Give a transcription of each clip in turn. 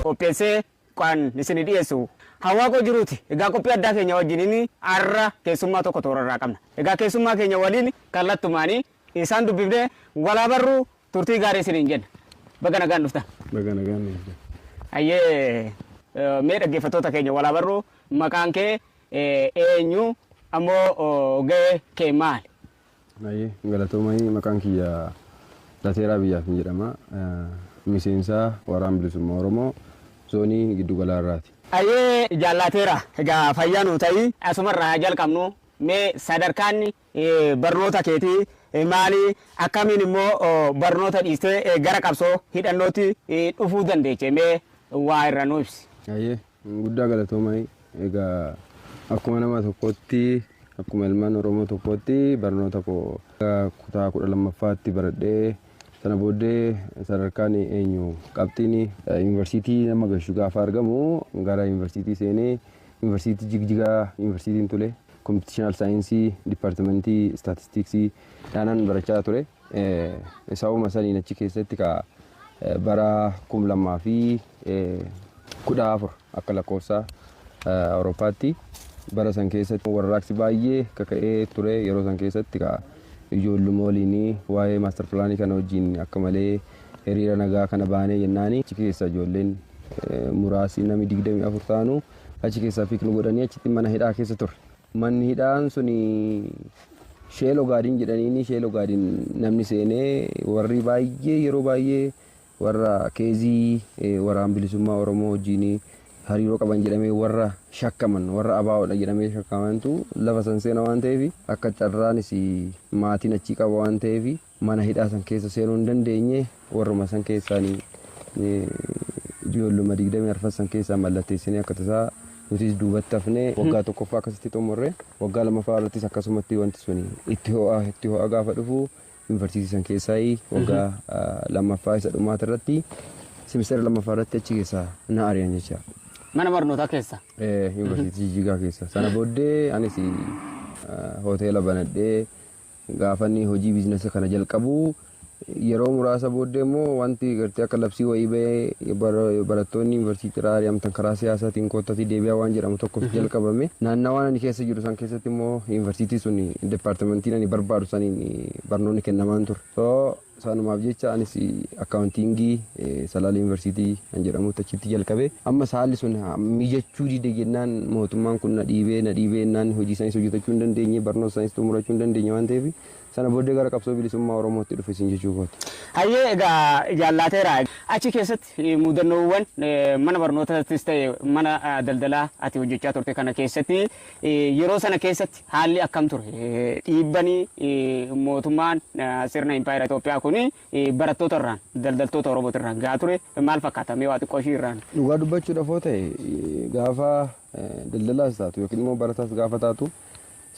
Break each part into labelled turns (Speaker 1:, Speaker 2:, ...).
Speaker 1: Qopheessee kan isinii dhiyeessu Hawaaqoo Jiruuti. Egaa qophii addaa keenya wajjiniin har'a keessummaa tokko toorarraa qabna. Egaa keessummaa keenya waliin kallattumaanii isaan dubbifnee walaa barruu turtii gaarii isiniin jenna. Baga nagaan dhuftan.
Speaker 2: Baga nagaan nu eegdan.
Speaker 1: Hayyee, mee dhaggeeffattoota keenya walaa barruu, maqaan kee eenyu, ammoo gahee kee maali?
Speaker 2: Hayyee, galatoomai, maqaan kiyya Lateeraa Biyyaafin jedhama. Miseensa Waraana Bilisummaa Oromoo zoonii giddu galaa irraati.
Speaker 1: Hayyee Jaal Lateeraa, egaa fayyaa nuu ta'i. Asumarraa haa jalqabnu. Mee sadarkaan barnoota keetii maali? Akkamiin immoo barnoota dhiistee gara qabsoo hidhannootti dhufuu dandeeche? Mee waa irra nuu ibsi.
Speaker 2: Hayyee, guddaa galatoomai. Egaa akkuma nama tokkootti, akkuma ilmaan Oromoo tokkootti, barnoota koo kutaa 12ffaatti baradhee, sana booddee sadarkaan eenyu qabxiin yuunivarsiitii nama gashu gaafa argamu gara yuunivarsiitii seenee, Yuunivarsiitii Jigjigaa yuunivarsiitiin ture. Computational science, departmentii statistics dhaanan barachaa ture. Sababuma saniin achi keessatti ka bara 2014 akka lakkoofsa Awurooppaatti, bara san keessatti warraaqsi baay'ee kaka'ee ture. Yeroo san keessatti ka ijoolluma waliin waa'ee master planii kana wajjin akka malee hiriira nagaa kana baanee jennaani, achi keessa ijoolleen muraasni namni 24 ta'anu achi keessaa pick nu godhanii achitti mana hidhaa keessa ture. Manni hidhaan suni Sheel Ogaadin jedhaniini. Sheel Ogaadin namni seenee warri baay'ee yeroo baay'ee warra case Waraan Bilisummaa Oromoo wajjin hariiroo qaban jedhamee warra shakkaman, warra ABOdha jedhamee shakkamantu lafa san seena waan ta'eef, akka carraanis maatiin achii qaba waan ta'eef mana hidhaa san keessa seenuu hin dandeenye. Warruma san keessaan, ijoolluma 24 san keessaa mallatteessinee akka tasaa nutis duubatti hafnee waggaa tokkoffaa akkasitti xumurre. Waggaa lammaffaa irrattis akkasumatti wanti sun itti ho'a itti ho'a gaafa dhufu, yuunivarsiitii san keessaa waggaa lammaffaa isa dhumaata irratti, semestera lammaffaa irratti achi keessaa na ari'an jecha.
Speaker 1: Mana barnootaa keessa?
Speaker 2: Yuunivarsiitii Jijjigaa keessa. Sana booddee anis hoteela banadhee gaafa inni hojii business kana jalqabu, yeroo muraasa booddee immoo wanti gartee akka labsii wayii bahee, barattoonni yuunivarsiitii irraa ari'amtan karaa siyaasaatiin koottatii deebi'aa waan jedhamu tokko jalqabame. Naannawaan ani keessa jiru san keessatti immoo yuunivarsiitii sun departmentiin ani barbaadu saniin barnoonni kennamaan ture. So sanumaaf jecha anis accounting Salaalee Yuunivarsiitii kan jedhamutti achitti jalqabe. Ammas haalli sun mijachuu dide jennaan, mootummaan kun na dhiibee na dhiibee jennaan, hojii sanis hojjetachuu hin dandeenye, barnoota sanis xumurachuu hin dandeenye waan ta'eef, sana booddee gara qabsoo bilisummaa Oromootti dhufe sin jechuu kooti.
Speaker 1: Hayyee, egaa Jaal Lateeraa, achi keessatti mudannoowwan mana barnootaattis ta'e mana daldalaa ati hojjechaa turte kana keessatti, yeroo sana keessatti haalli akkam ture? Dhiibbanii mootummaan sirna impaayera Itoophiyaa kun barattoota irraan, daldaltoota Oromooti irraan gahaa ture maal fakkaata? Mee waa xiqqoo ishii irraan.
Speaker 2: Dhugaa dubbachuudhaaf yoo ta'e, gaafa daldalaas taatu yookiin immoo barataas gaafa taatu,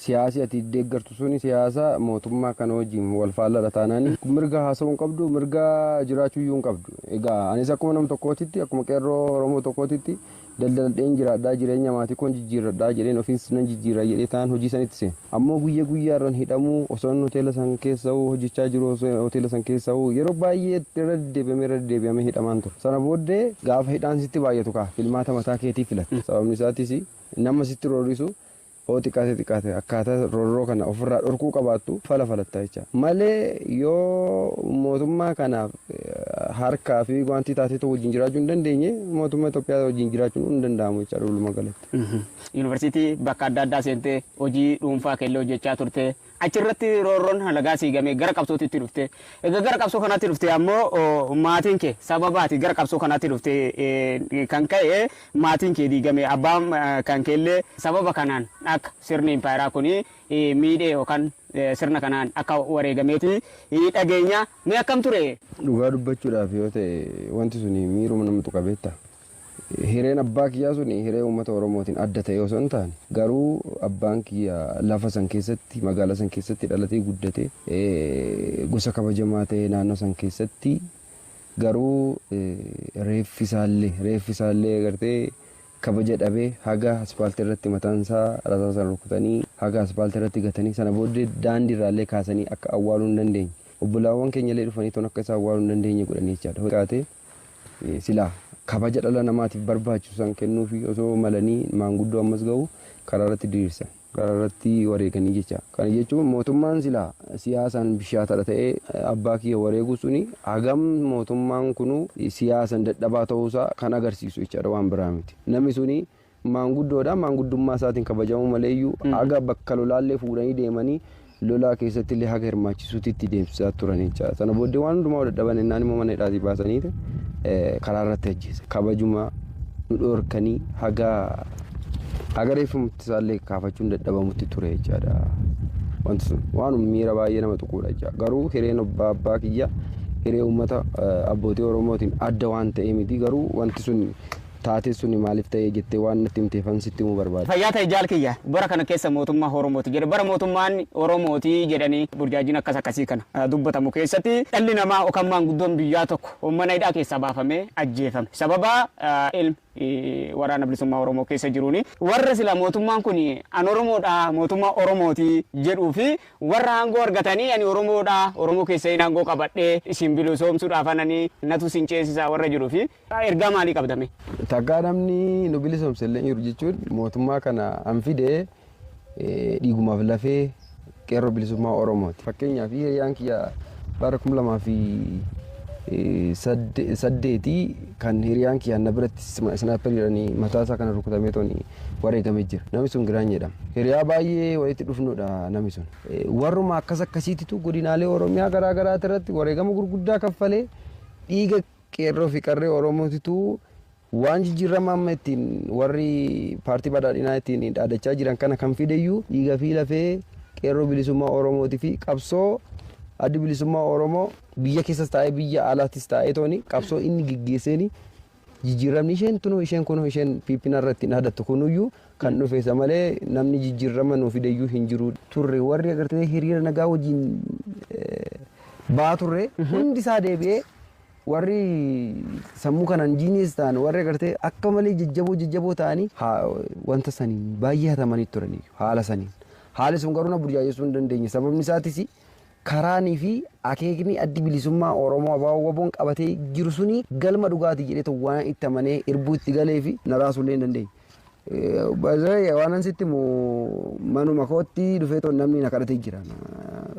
Speaker 2: siyaasi ati deeggartu suni siyaasa mootummaa kana wajjin wal faalladha taanaan, mirga haasa'uu hin qabdu, mirga jiraachuu iyyuu hin qabdu. Egaa anis akkuma nama tokkootitti, akkuma qeerroo Oromoo tokkootitti, daldaladheen jiraadhaa, jireenya maatii koon jijjiirradhaa jedheen, ofiis nan jijjiirra jedhee ta'an hojii sanitti seena. Ammoo guyya guyyaarran hidhamuu, osoo inni hoteela san keessa hojjechaa jiru, osoo hoteela san keessa yeroo baay'ee irra deddeebi'amee irra deddeebi'amee hidhamaan ture. Sana booddee gaafa hidhaan sitti baay'atu kaa filmaata mataa keetii filatta. Sababni isaatis nama sitti roorrisu hoo xiqqaate xiqqaate akkaataa roorroo kana ofirraa dhorkuu qabaattu fala falatta jecha. Malee yoo mootummaa kanaaf harkaa fi guantii taateetu wajjin jiraachuu hin dandeenye, mootummaa Itoophiyaa wajjin jiraachuun hin danda'amu jechaadha walumaa galatti.
Speaker 1: Yuunivarsiitii bakka adda addaa seentee hojii dhuunfaa keellee hojjechaa turte. Achirratti roorroon halagaa siigamee gara qabsootitti dhufte. Egaa gara qabsoo kanaatti dhufte ammoo maatiin kee sababaati gara qabsoo kanaatti dhufte kan ka'e maatiin kee diigame, abbaan kan keellee sababa kanaan akka sirni impaayeraa kuni miidhee yookaan sirna kanaan akka wareegameeti dhageenya. Mee akkam ture?
Speaker 2: Dhugaa dubbachuudhaaf yoo ta'e, wanti suni miiruma nama tuqa beektaa. Hireen abbaa kiyyaa sun hiree uummata Oromootiin adda ta'e osoo hin taane, garuu abbaan kiyya lafa san keessatti, magaalaa san keessatti dhalatee guddatee, gosa kabajamaa ta'e naannoo san keessatti, garuu reeffi isaallee agartee kabaja dhabee haga aspaaltii irratti mataan isaa rasaasaan rukutanii haga aspaaltii irratti gatanii, sana booddee daandii irraallee kaasanii akka awwaaluu hin dandeenye, obbolaawwan keenya illee dhufanii toon akka isa awwaaluu hin dandeenye godhanii jechaadha. Silaa kabaja dhala namaatiif barbaachisu san kennuufi osoo malanii, maanguddoo ammas gahu karaa irratti diriirsan, karaa irratti wareeganii jecha. Kana jechuun mootummaan silaa siyaasaan bishaatadha ta'ee abbaa kiyya wareeguu suni hagam mootummaan kunu siyaasaan dadhabaa ta'uusaa kan agarsiisu jechaadha, waan biraa miti. Namni suni maanguddoodha, maanguddummaa isaatiin kabajamuu maleeyyuu haga bakka lolaallee fuudhanii deemanii lolaa keessatti illee haga hirmaachisuutti itti deemsisaa turan jechaadha. Sana booddee waan hundumaa dadhaban innaan immoo mana hidhaatii baasanii karaa irratti ajjeese. Kabajuma nu dhoorkanii haga reeffumti isaallee kaafachuun dadhabamutti ture jechaadha. Wanti sun waan miira baay'ee nama tuquudha jechaadha. Garuu hireen abbaa kiyya hiree uummata abbootii Oromootiin adda waan ta'ee miti, garuu wanti sun taatee suni maaliif ta'ee jettee waan natti himteefan sitti himuu barbaada.
Speaker 1: Fayyaa ta'e jaal kiyya, bara kana keessa mootummaa Oromooti jedhe, bara mootummaan Oromooti jedhanii burjaajiin akkas akkasii kana dubbatamu keessatti dhalli namaa yookaan maanguddoon biyyaa tokko mana hidhaa keessaa baafamee ajjeefame. Sababa ilmi waraana bilisummaa Oromoo keessa jiruuni. Warra sila mootummaan kun an Oromoodha, mootummaa Oromooti jedhuu fi warra aangoo argatanii ani Oromoodha, Oromoo keessa hin aangoo qabadhee isin bilisoomsuudhaaf ananii natu isin ceesisaa warra jiruu fi ergaa maalii qabdame?
Speaker 2: Takkaa namni nu bilisoomse illee jiru jechuun mootummaa kana an fide dhiigumaaf lafee qeerroo bilisummaa Oromooti. Fakkeenyaaf, hiriyaan kiyya bara 2008 kan hiriyaan kiyya na biratti sniper-iidhaan mataa isaa kana rukutamee tooni wareegamee jira. Namni sun Giraan jedhama. Hiriyaa baay'ee walitti dhufnudha namni sun. Warruma akkas akkasiititu godinaalee Oromiyaa garaa garaati irratti wareegama gurguddaa kaffalee, dhiiga qeerroo fi qarree Oromootitu waan jijjiirama amma ittiin warri paartii badhaadhinaa ittiin dhaadachaa jiran kana kan fideyyuu dhiiga fi lafee qeerroo bilisummaa Oromootii fi qabsoo addi bilisummaa Oromoo biyya keessas taa'ee biyya alaattis taa'ee tooni qabsoo inni geggeesseeni jijjiiramni isheen tunu, isheen kunu, isheen piippina irratti dhaadattu kunuyyuu kan dhufe isa malee namni jijjiirama nuu fideyyuu hin jiru. Turre warri agartee hiriira nagaa wajjin baa turre hundi isaa deebi'ee, warri sammuu kanaan genius ta'an, warri agartee akka malee jajjaboo jajjaboo ta'anii wanta saniin baay'ee hatamanii turanii haala saniin. Haalli sun garuu na burjaajessuu hin dandeenye. Sababni isaatis karaanii fi akeekni addi bilisummaa Oromoo abaaboo waboon qabatee jiru suni galma dhugaatii jedhee waan itti amanee irbuu itti galee fi na raasuu illee hin dandeenye. Waan an sitti manuma kootti dhufee toon namni na kadhatee jira.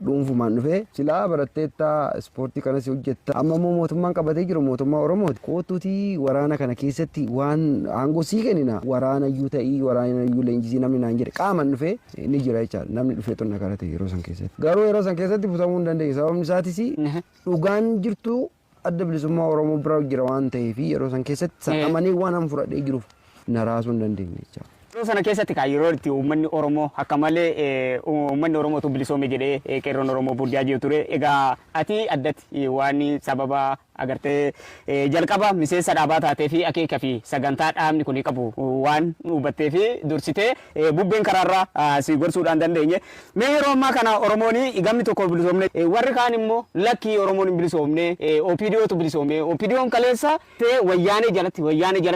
Speaker 2: Dhuunfumaan dhufee, silaa baratteetta, ispoortii kanas hojjetta, amma immoo mootummaan qabatee jiru mootummaa Oromooti. Kootuutii waraana kana keessatti waan aangoo sii kennina, waraana iyyuu ta'ii, waraana iyyuu leenjisii namni naan jedhe qaaman dhufee ni jira jechaadha. Namni dhufee toon na kadhate yeroo san keessatti. Garuu yeroo san keessatti butamuu hin dandeenye. Sababni isaatis dhugaan jirtu adda bilisummaa Oromoo bira jira waan ta'eef, yeroo san keessatti amanee waan an fudhadhee jiruuf na raasuu hin dandeenye jechaadha.
Speaker 1: Yeroo sana keessatti kaa yeroo itti uummanni Oromoo akka malee uummanni Oromootu bilisoome jedhee qeerroon Oromoo burjaajee ture. Egaa ati addatti waan sababa agartee jalqaba miseensa dhaabaa taatee fi akeeka fi sagantaa dhaabni kun qabu waan hubattee fi dursitee bubbeen karaarraa si gorsuudhaan dandeenye. Mee yeroo ammaa kana Oromoon gamni tokko bilisoomne, warri kaan immoo lakkii, Oromoon hin bilisoomne, OPDOtu bilisoome. OPDOn kaleessa wayyaanee jalatti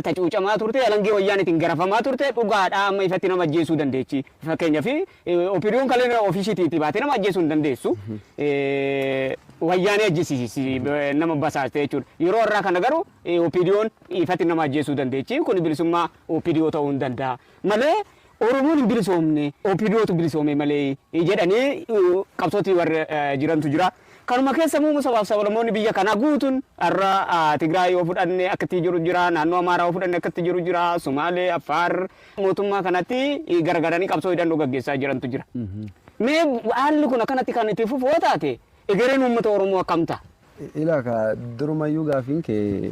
Speaker 1: hacuucamaa turte, alangee wayyaaneetiin garafamaa turte, dhugaadhaa amma ifatti nama ajjeesuu dandeechi. Fakkeenyaaf, OPDOn kalee ofiishiitii itti baatee nama ajjeesuu hin dandeessu. Wayyaanee ajjeesiisi nama basaastee jechuudha. Yeroo har'aa kana garuu OPDOn ifatti nama ajjeesuu dandeechi. Kun bilisummaa OPDO ta'uu hin danda'a. Malee Oromoon hin bilisoomne, OPDOtu bilisoome malee jedhanii qabsootii warra jirantu jira. Kanuma keessa immoo sabaaf sablammoonni biyya kanaa guutuun har'a Tigraay yoo fudhanne akkatti jiru jira, naannoo Amaaraa yoo fudhanne akkatti jiru jira, Sumaalee, Affaar mootummaa kanatti garagaranii qabsoo hidhannoo gaggeessaa jirantu jira. Mee haalli kun akkanatti kan itti fufu yoo taate egereen uummata Oromoo akkam ta'a?
Speaker 2: Ilaa ka durumayyuu gaafiin kee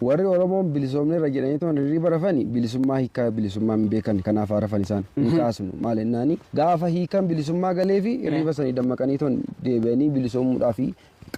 Speaker 2: warri Oromoon bilisoomne irra jedhanii toon hirriba rafani bilisummaa hiikaa bilisummaa hin beekan, kanaaf haa rafan, isaan hin kaasnu. Maal jennaani, gaafa hiikan bilisummaa galee fi hirriba sanii dammaqanii toon deebi'anii bilisoomuudhaa fi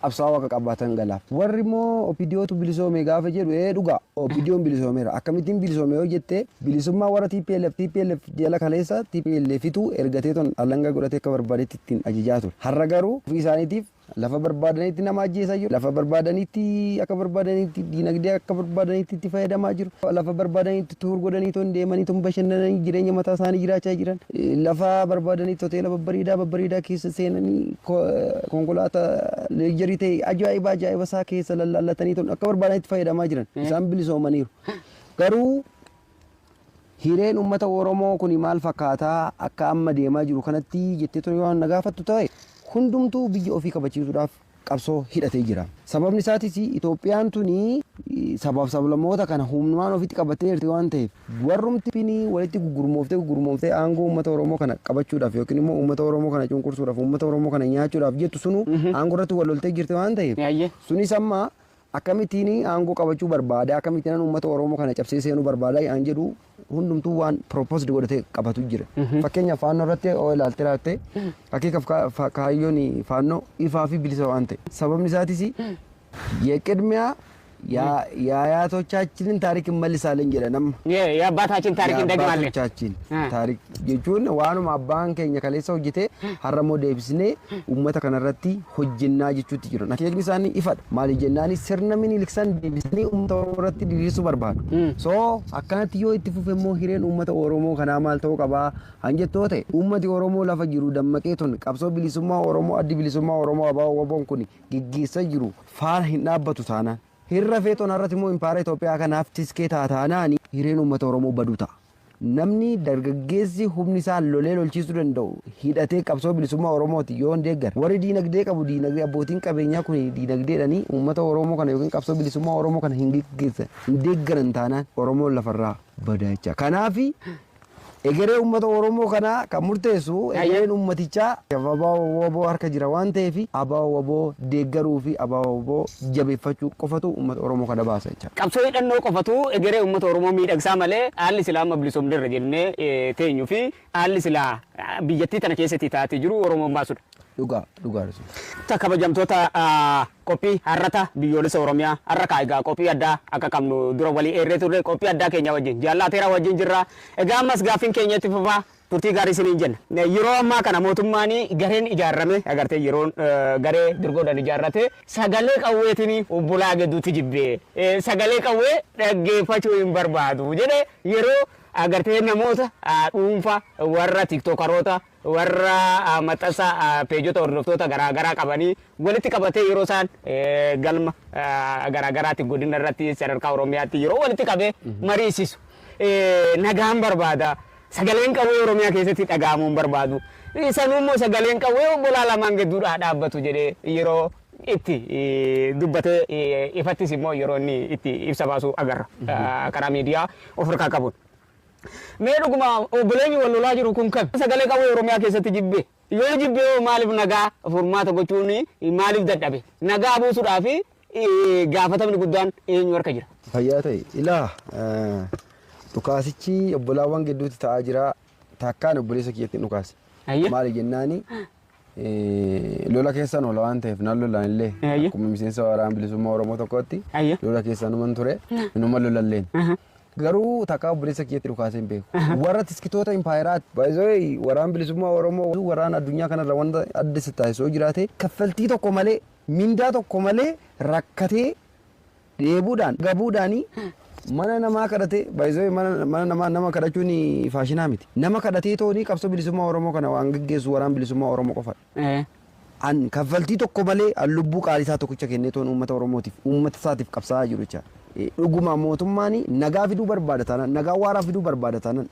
Speaker 2: qabsaa'oo akka qabaatan galaaf. Warri immoo OPDOtu bilisoome gaafa jedhu, ee dhugaa, OPDOn bilisoomeera. Akkamittiin bilisoome yoo jette, bilisummaa warra TPLF, TPLF jala kaleessa TPLFitu ergatee toon alangaa godhatee akka barbaadetti ittiin ajajaa ture. Har'a garuu ofii isaaniitiif lafa barbaadanitti nama ajjeesaa jiru. Lafa barbaadanitti akka barbaadanitti diinagdee akka barbaadanitti itti fayyadamaa jiru. Lafa barbaadanitti tour godhanii toon deemanii toon bashannananii jireenya mataa isaanii jiraachaa jiran. Lafa barbaadanitti hoteela babbareedaa babbareedaa keessa seenanii konkolaataa luxury ta'e ajaa'iba ajaa'iba isaa keessa lallaallatanii toon akka barbaadanitti fayyadamaa jiran. Isaan bilisoomaniiru. Garuu hireen uummata Oromoo kun maal fakkaataa akka amma deemaa jiru kanatti jettee tun yoo na gaafattu ta'e, hundumtuu biyya ofii kabachiisuudhaaf qabsoo hidhatee jira. Sababni isaatis Itoophiyaan tuni sabaaf sablammoota kana humnaan ofitti qabattee jirti waan ta'eef, warrumti finii walitti gugurmooftee gugurmooftee aangoo uummata Oromoo kana qabachuudhaaf yookiin immoo uummata Oromoo kana cunqursuudhaaf, uummata Oromoo kana nyaachuudhaaf jettu sunu aangoo irratti wal loltee jirti waan ta'eef, sunis amma akkamittiin aangoo qabachuu barbaada, akkamittiin uummata Oromoo kana cabsee seenuu barbaada an jedhu hundumtuu waan proposed godhatee qabatu jira. Fakkeenyaaf, Faannoo irratti yoo ilaalte laatte, akeekaaf kaayyoon Faannoo ifaa fi bilisa waan ta'e. Sababni isaatis የቅድሚያ የአያቶቻችንን ታሪክ እንመልሳለን jedha nama.
Speaker 1: የአባታችን ታሪክ እንደግማለን።
Speaker 2: የአባቶቻችን ታሪክ jechuun waanuma abbaan keenya kaleessa hojjete har'a immoo deebisnee uummata kanarratti hojjennaa jechuutti jiru. Akeekni isaanii ifadha. Maali jennaani, sirna Minilik san deebisanii uummata Oromoo irratti diriirsuu barbaadu. So akkanatti yoo itti fufe immoo hireen uummata Oromoo kanaa maal ta'uu qabaa han jettoo ta'e, uummati Oromoo lafa jiru dammaqee tun qabsoo bilisummaa Oromoo Addi Bilisummaa Oromoo ABO WBOn kun geggeessaa jiru faana hin dhaabbatu taanaan, hirra feetoon irratti immoo impaara Itoophiyaa kanaaf tiskee taataanaan, hireen uummata Oromoo baduu ta'a. Namni dargaggeessi humni isaa lolee lolchiisuu danda'u hidhatee qabsoo bilisummaa Oromooti yoo hin deeggare, warri diinagdee qabu, diinagdee abbootiin qabeenyaa kun diinagdeedhanii uummata Oromoo kana yookiin qabsoo bilisummaa Oromoo kana hin geggeessan, hin deeggaran taanaan, Oromoon lafarraa badaa jecha. Kanaafi egeree uummata Oromoo kanaa kan murteessu, egereen uummatichaa ABO WBO harka jira waan ta'eef, ABO WBO deeggaruu fi ABO WBO jabeeffachuu qofatu uummata Oromoo kana baasa jecha.
Speaker 1: Qabsoo hidhannoo qofatu egeree uummata Oromoo miidhagsaa malee, haalli silaa amma bilisoomnerra jennee teenyuu fi haalli silaa biyyattii tana keessatti taatee jiru Oromoon baasudha.
Speaker 2: Dhugaa dhugaa.
Speaker 1: Ta kabajamtoota qophii har'ata biyyoolessa Oromiyaa har'a kaa, egaa qophii addaa akka qabnu dura walii eerree turre. Qophii addaa keenya wajjin jaallateera wajjin jirra. Egaa ammas gaaffiin keenya itti fufaa, turtii gaarii isiniin jenna. Yeroo ammaa kana mootummaan gareen ijaarame agartee, yeroon garee dirgoodhaan ijaarrate sagalee qawweetiin obbolaa gidduutti jibbee sagalee qawwee dhaggeeffachuu hin barbaadu jedhe, yeroo agartee namoota dhuunfaa, warra tiktookaroota, warra maxxansa peejota hordoftoota garaagaraa qabanii walitti qabatee, yeroo isaan galma garaagaraatti godina irratti sadarkaa Oromiyaatti yeroo walitti qabee mariisisu, nagaan barbaada, sagaleen qawwee Oromiyaa keessatti dhaga'amuu hin barbaadu, sanuu immoo sagaleen qawwee obbolaa lamaan gidduudhaa dhaabbatu jedhee yeroo itti dubbatee, ifattis immoo yeroo inni itti ibsa baasu agarra karaa miidiyaa of harkaa qabuun. Mee dhuguma obboleenyi wal lolaa jiru kun kam? Sagalee qawwee Oromiyaa keessatti jibbe. Yoo jibbe hoo maaliif nagaa furmaata gochuun maaliif dadhabe? Nagaa buusuudhaaf gaafatamni guddaan eenyu harka jira?
Speaker 2: Fayyaa ta'e. Ilaa, dhukaasichi obbolaawwan gidduutti ta'aa jira. Takkaan obboleessa kiyyatti hin dhukaase. Maali jennaani, lola keessan oola waan ta'eef nan lolaan illee akkuma miseensa Waraana Bilisummaa Oromoo tokkotti lola keessan numan ture, numa lolalleen. Garuu takkaa obboleessa kiyyatti dhukaasee hin beeku. Warra tiskitoota impaayeraati. Baay'ee Waraana Bilisummaa Oromoo waraana addunyaa kanarra wanta adda isa taasisu yoo jiraate, kaffaltii tokko malee, mindaa tokko malee, rakkatee dheebuudhaan gabuudhaanii mana namaa kadhatee, baay'ee mana namaa nama kadhachuun faashinaa miti. Nama kadhatee toonii qabsoo bilisummaa Oromoo kana waan gaggeessu Waraana Bilisummaa Oromoo qofadha. An kaffaltii tokko malee an lubbuu qaalisaa tokkicha kennee toon uummata Oromootiif, uummata isaatiif qabsaa'aa jiru jechaadha. Dhuguma mootummaan nagaa fiduu barbaada taanaan, nagaa waaraa fiduu barbaada taanaan,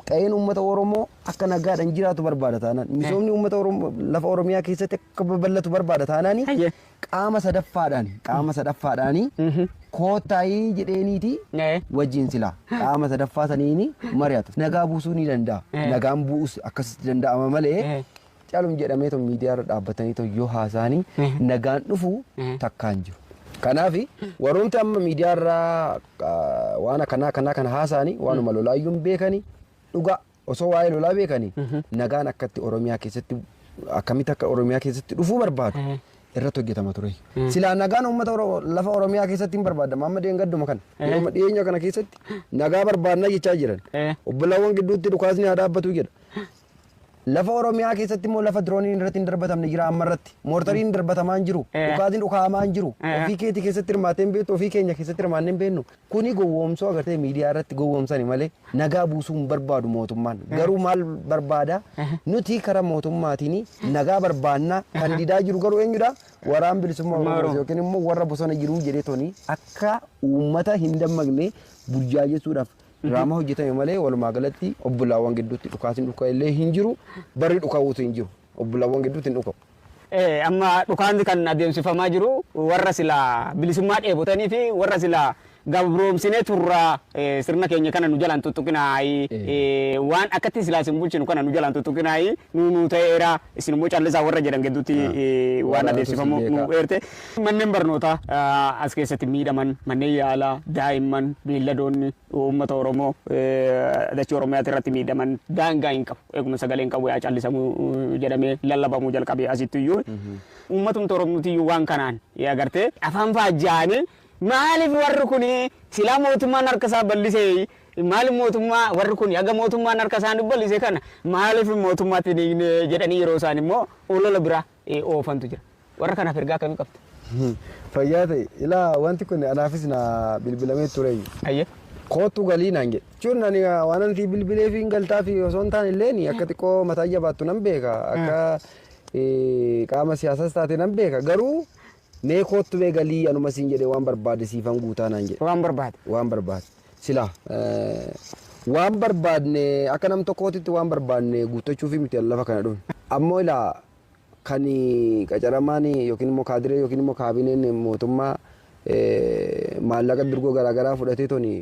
Speaker 2: qe'een uummata Oromoo akka nagaadhaan jiraatu barbaada taanaan, misoomni uummata Oromoo lafa Oromiyaa keessatti akka babal'atu barbaada taanaan, qaama sadaffaadhaan koottaayii jedheeniiti wajjin silaa qaama sadaffaa saniini mari'atu. Nagaa buusuu ni danda'a. Nagaan bu'us akkasitti danda'ama malee calum jedhamee too miidiyaa irra dhaabbatanii too yoo haasa'anii nagaan dhufu takkaan jiru. Kanaaf warroonni amma miidiyaa irraa waan akkanaa akkanaa kana haasa'anii waanuma lolaayyuu hin beekanii. Dhugaa osoo waa'ee lolaa beekanii nagaan akkatti Oromiyaa keessatti, akkamitti akka Oromiyaa keessatti dhufuu barbaadu irratti hojjetama ture. Silaa nagaan uummata lafa Oromiyaa keessatti hin barbaadama. Amma deengadduma kana yeroo dhiyeenya kana keessatti nagaa barbaadna jechaa jiran. Obbolaawwan gidduutti dhukaasni haa dhaabbatu jedha. Lafa Oromiyaa keessatti immoo lafa dirooniin irratti hin darbatamne jira amma irratti. Moortariin darbatamaa hin jiru. Dhukaasni dhukaamaa hin jiru. Ofii keetii keessatti hirmaattee hin beektu, ofii keenya keessatti hirmaannee hin beeknu. Kuni gowwoomsoo agartee miidiyaa irratti gowwoomsani malee nagaa buusuu hin barbaadu mootummaan. Garuu maal barbaada? Nuti karaa mootummaatiin nagaa barbaanna, kan didaa jiru garuu eenyudha? Waraan bilisummaa Oromoo yookiin immoo warra bosona jiruu jedhee toni akka uummata hin dammaqne burjaajessuudhaaf diraamaa hojjetame malee walumaa galatti obbolaawwan gidduutti dhukaasni dhuka illee hin jiru, barri dhukaawutu hin jiru, obbolaawwan gidduutti hin dhukawu.
Speaker 1: Amma dhukaanni kan adeemsifamaa jiru warra silaa bilisummaa dheebotanii fi warra silaa gabroomsinee turraa, sirna keenya kana nu jalaan tuttuqinaayi, waan akkatti silaa isin bulchinu kana nu jalaan tuttuqinaayi, nu ta'eera, isin immoo callisaa warra jedhan gidduutti waan adeemsifamu nu eerte. Manneen barnootaa as keessatti miidhaman, manneen yaalaa, daa'imman, beelladoonni uummata Oromoo dachee Oromiyaati irratti miidhaman daangaa hin qabu. Eeguma sagalee hin qabu yaa callisamuu jedhamee lallabamuu jalqabee asitti iyyuu. Uummatumti Oromootiyyuu waan kanaan agartee afaan faajjaanii, maaliif warri kun silaa mootummaan harka isaa bal'isee, maaliif mootummaa warri kun haga mootummaan harka isaanii bal'ise kana maaliif mootummaatti hin hiikne jedhanii yeroo isaan immoo olola biraa oofantu jira. Warra kanaaf ergaa akkamii qabda?
Speaker 2: Fayyaa ta'e, ilaa wanti kun anaafis na bilbilamee ture. Kootu galii naan jedhe. Jechuun ani waan anti bilbilee fi galtaa fi osoo hin taane illee akka xiqqoo mataa jabaattu nan beeka. Akka qaama siyaasaas taate nan beeka. Garuu mee kootu mee galii anuma siin jedhee waan barbaade siifan guutaa naan jedhe.
Speaker 1: Waan barbaade.
Speaker 2: Waan barbaade. Silaa waan barbaadne akka nam tokkootitti waan barbaadne guuttachuufi miti lafa kana dhufne. Ammoo ilaa kan qacaramaan yookiin immoo kaadiree yookiin immoo kaabineen mootummaa maallaqa durgoo garaagaraa fudhatee toni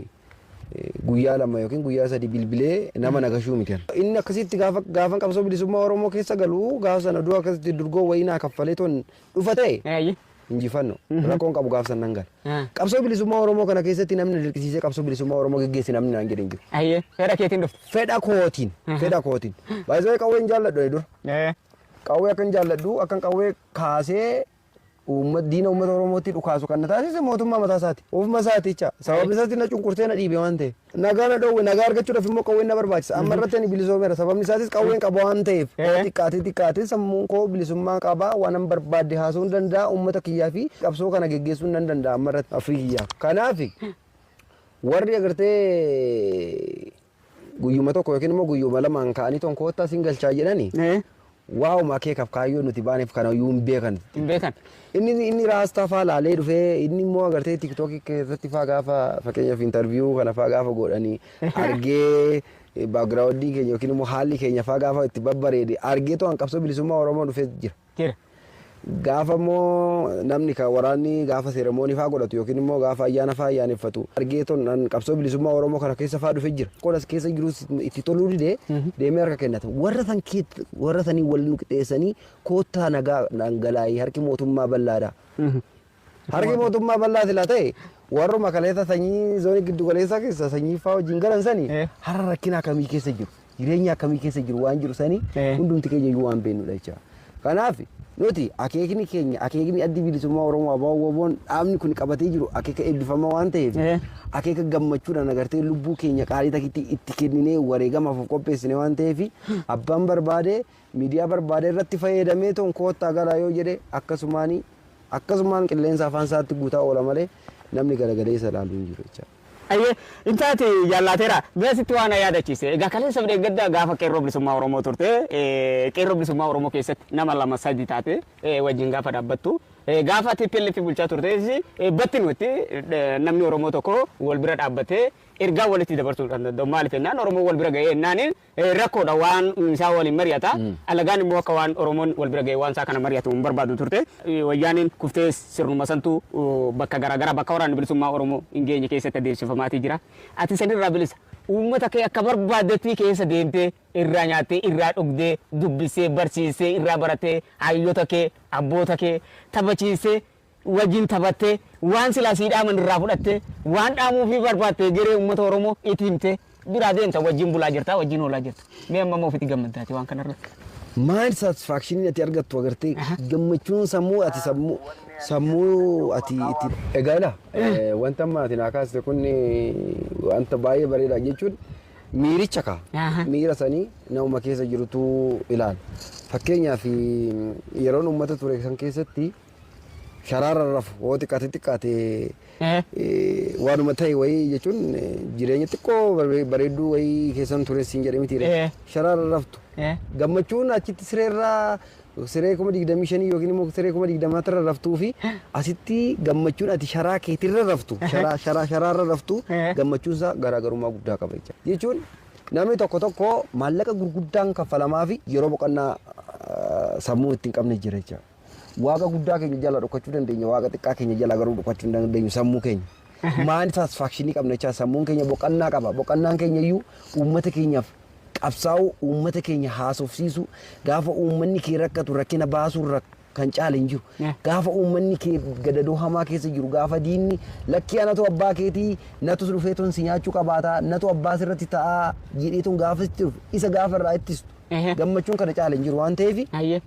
Speaker 2: guyyaa 2 yookiin guyyaa 3 bilbilee nama nagashuu miti. Inni akkasitti gaafa gaafan qabsoo bilisummaa Oromoo keessa galu gaafa sana dura akkasitti durgoo wayii naa kaffalee ton dhufa ta'e injifanno rakkoon qabu gaafa sana nan gala. Qabsoo bilisummaa Oromoo kana keessatti namni dirqisiisee qabsoo bilisummaa Oromoo geggeesse namni naan jedhe hin jiru.
Speaker 1: Ayyee, fedha keetiin dhufte.
Speaker 2: Fedha kootiin, fedha kootiin. Baay'ee qawwee hin jaalladhu ani dura. Qawwee akkan jaalladhu, akkan qawwee kaasee uummata diina uummata Oromootti dhukaasu kan na taasise mootummaa mataa isaati. Ofuma isaati jecha. Sababni isaatti na cunqursee na dhiibe waan ta'eef. Nagaa na dhoowwe, nagaa argachuudhaaf immoo qawween na barbaachisa. Amma irratti ani bilisoomeera. Sababni isaatis qawween qaba waan ta'eef. Xiqqaatee xiqqaatee sammuun koo bilisummaa qaba, waan an barbaadde haasa'uu hin danda'a, uummata kiyyaa fi qabsoo kana geggeessuu nan danda'a amma irratti ofii kiyyaaf. Kanaaf warri agartee guyyuma tokko yookiin immoo guyyuma lamaan ka'anii ton koottaa siin galchaa jedhani waa'uma akeekaaf kaayyoo nuti baaneef kana iyyuu hin beekan.
Speaker 1: Hin beekan.
Speaker 2: Inni raastaa faa laalee dhufee, inni immoo agartee TikTokii keessatti faa gaafa fakkeenyaaf interview kana faa gaafa godhanii argee, backgroundii keenya yookiin immoo haalli keenya faa gaafa itti babbareede argee to'an qabsoo bilisummaa Oromoo dhufee jira.
Speaker 1: Jira.
Speaker 2: Gaafa immoo namni kan waraanni gaafa ceremony faa godhatu yookiin immoo gaafa ayyaana faa ayyaaneffatu argee ton qabsoo bilisummaa Oromoo kana keessa faa dhufee jira. Qodas keessa jirus itti toluu didee deemee harka kennata. Warra san keet warra sanii wal nu qixeessanii koottaa nagaa dhangalaa'ii, harki mootummaa bal'aadha. Harki mootummaa bal'aa sila ta'e warruma kaleessa sanyii zoonii giddu galeessaa keessa sanyii faa wajjin galan sanii har'a rakkina akkamii keessa jiru, jireenya akkamii keessa jiru, waan jiru sanii hundumti keenya iyyuu waan beeknudha jecha. Kanaaf nuti akeekni keenya, akeekni addi bilisummaa Oromoo ABO WBOn dhaabni kun qabatee jiru akeeka eebbifamaa waan ta'eef akeeka gammachuudhaan agartee lubbuu keenya qaalii takkitti itti kenninee wareegamaaf of qopheessine waan ta'eef abbaan barbaade miidiyaa barbaade irratti fayyadamee toon koottaa galaa yoo jedhe akkasumaanii akkasumaan qilleensa afaan isaatti guutaa oola malee namni garagalee isa ilaaluu hin jiru jecha.
Speaker 1: Ayyee, intaati jaallateera. Beesitti waan na yaadachiise. Egaa kaleessa deeggadda gaafa qeerroo bilisummaa Oromoo turte, qeerroo bilisummaa Oromoo keessatti nama lama sadi taate wajjin gaafa dhaabbattu Gaafa TPLF bulchaa turtes battinutti namni Oromoo tokko wal bira dhaabbatee ergaa walitti dabarsuu kan danda'u. Maaliif jennaan, Oromoo wal bira ga'ee jennaan rakkoodha, waan isaa waliin mari'ata. Alagaan immoo akka waan Oromoon wal bira ga'ee waan isaa kana mari'atu hin barbaadu turte. Wayyaaniin kuftee sirnuma santuu bakka garaagaraa, bakka waraanni bilisummaa Oromoo hin geenye keessatti adeemsifamaatii jira. Ati sanirraa bilisa. Uummata kee akka barbaaddetti keessa deemtee, irraa nyaattee, irraa dhugdee, dubbisee, barsiisee, irraa baratee, hayyoota kee, abboota kee taphachiisee, wajjin taphattee, waan silaa sii dhaaman irraa fudhattee, waan dhaamuufii barbaattee geree uummata Oromoo itti himtee biraa deemta, wajjin bulaa jirta, wajjin oolaa jirta. Mee amma ofitti gammaddaati waan kanarratti?
Speaker 2: Maal satisfaction ati argattu agartee, gammachuun sammuu ati sammuu ati itti. Egaa ilaa, wanta amma ati naa kaaste kun wanta baay'ee bareedaa jechuun miiricha kaa. Miira sanii namuma keessa jirutu ilaala. Fakkeenyaaf, yeroon uummata ture san keessatti sharaarra rafu hoo xiqqaate xiqqaate waanuma ta'e wayii jechuun jireenya xiqqoo bareedduu wayii keessan ture siin jedhe miti. Sharaarra raftu. Gammachuun achitti sireerraa siree 25,000 yookiin immoo siree 20,000rra raftuu fi asitti gammachuun ati sharaa keetirra raftu, sharaa sharaa sharaarra raftu, gammachuun isaa garaagarummaa guddaa qaba jechuudha. Jechuun namni tokko tokko maallaqa gurguddaan kaffalamaa fi yeroo boqonnaa sammuu ittiin qabne jira jechuudha. Waaqa guddaa keenya jala dhokachuu dandeenya, waaqa xiqqaa keenya jala garuu dhokachuu hin dandeenyu sammuu keenya. Maal satisfaction qabna jecha, sammuun keenya boqonnaa qaba. Boqonnaan keenya iyyuu uummata keenyaaf qabsaa'uu, uummata keenya haasofsiisuu, gaafa uummanni kee rakkatu rakkina baasuu kan caale hin jiru. Gaafa uummanni kee gadadoo hamaa keessa jiru, gaafa diinni "Lakkii, anatu abbaa keetii, natu dhufee tun si nyaachuu qabaataa, natu abbaa sirratti ta'aa" jedhee tun gaafa sitti dhufu, isa gaafa irraa ittistu, gammachuun kana caale hin jiru waan ta'eef,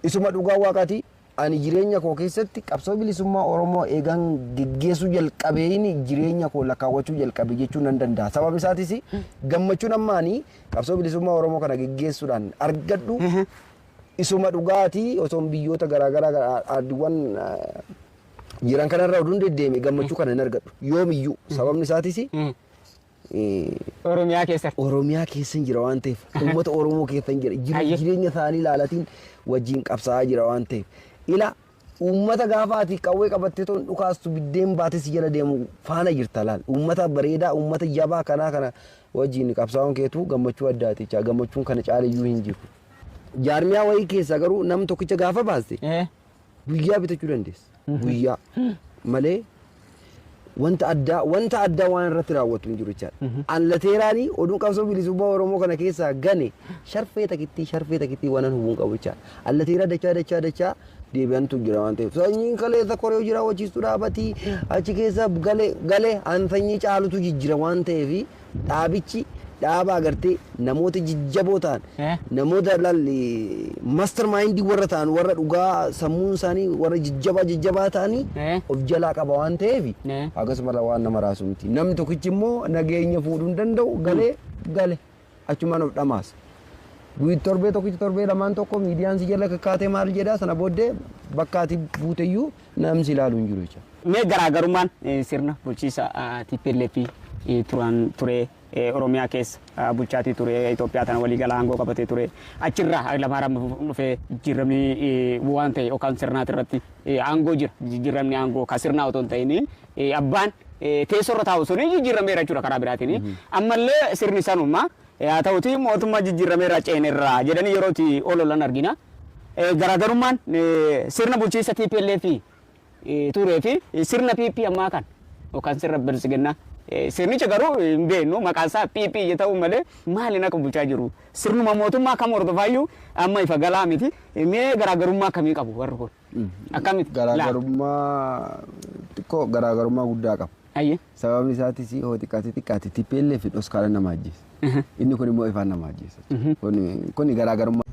Speaker 2: isuma dhugaa waaqaati, ani jireenya koo keessatti qabsoo bilisummaa Oromoo eegan geggeessuu jalqabeen jireenya koo lakkaawwachuu jalqabe jechuu nan danda'a. Sababni isaatis gammachuun amma ani qabsoo bilisummaa Oromoo kana geggeessuudhaan argadhu isuma dhugaatii osoo biyyoota garaagaraa addiiwwan jiran kanarra oduun deddeeme gammachuu kana hin argadhu yoomiyyuu. Sababni isaatis
Speaker 1: Oromiyaa keessatti.
Speaker 2: Oromiyaa keessa jira waan ta'eef, uummata Oromoo keessa jira, jireenya isaanii ilaalatiin wajjin qabsaa'aa jira waan ta'eef, ila uummata gaafa ati qawwee qabattee toon dhukaastu biddeen baatee si jala deemu faana jirta. Laal, uummata bareedaa, uummata jabaa kanaa kana wajjin qabsaa'uun keetu gammachuu addaati jecha. Gammachuun kana caalayyuu hin jiru. Jaarmiyaa wayii keessaa garuu nam tokkicha gaafa baaste guyyaa bitachuu dandeessa. Guyyaa malee wanta addaa waan irratti raawwatu hin jiru jechaadha. An lateeraanii oduun qabsoo bilisummaa Oromoo kana keessaa gane sharfee takittii waan an hubuun qabu jechaadha. An lateeraa dachaa dachaa dachaa deebi'antu jira waan ta'eef. Sanyiin kaleessa koree hojii raawwachiistuu dhaabatii achi keessa gale gale, an sanyii caalutu jijjira waan ta'eef, dhaabichi dhaaba agartee namoota jijjaboo ta'an, namoota lalli master mindii warra ta'an, warra dhugaa sammuun isaanii warra jijjabaa jijjabaa ta'anii of jalaa qaba waan ta'eef, akkasumarra waan nama raasu miti. Namni tokkichi immoo nageenya fuudhuu hin danda'u, galee gale achumaan of dhamaasa. Guyyi torbee tokkichi, torbee lamaan tokko miidiyaan si jala kakkaatee maal jedhaa, sana booddee bakka ati buuteyyuu namni si ilaalu hin jiru jecha.
Speaker 1: Mee garaagarummaan sirna bulchiisa TPLF turan ture, Oromiyaa keessa bulchaatii ture, Itoophiyaa tana waliigala aangoo qabatee ture, achirraa Hayilamaariyaam dhufee jijjiiramni waan ta'e yookaan sirnaati irratti aangoo jira, jijjiiramni aangoo ka sirnaa otoo hin ta'in abbaan teessoorra taa'u suni jijjiirameera jechuudha. Karaa biraatiin ammallee sirni sanuma haa ta'uti mootummaa jijjiirameera, ceenerra jedhanii yeroo itti ololan argina. Garaagarummaan sirna bulchiinsa TPLF turee fi sirna PP ammaa kan yookaan sirna biltsiginnaa, sirnicha garuu hin beeknu, maqaan isaa PP ta'uu malee maaliin akka bulchaa jiru, sirnuma mootummaa kam hordofaayyuu amma ifa galaa miti. Mee garaagarummaa akkamii qabu warri kun, akkamitti?
Speaker 2: Garaagarummaa xiqqoo, garaagarummaa guddaa qaba. Sababni isaatis hoo xiqqaate xiqqaate TPLF dhoskaadhaan nama ajjeesa. Inni kun immoo ifaan nama ajjeesa. Kuni garaagarummaa.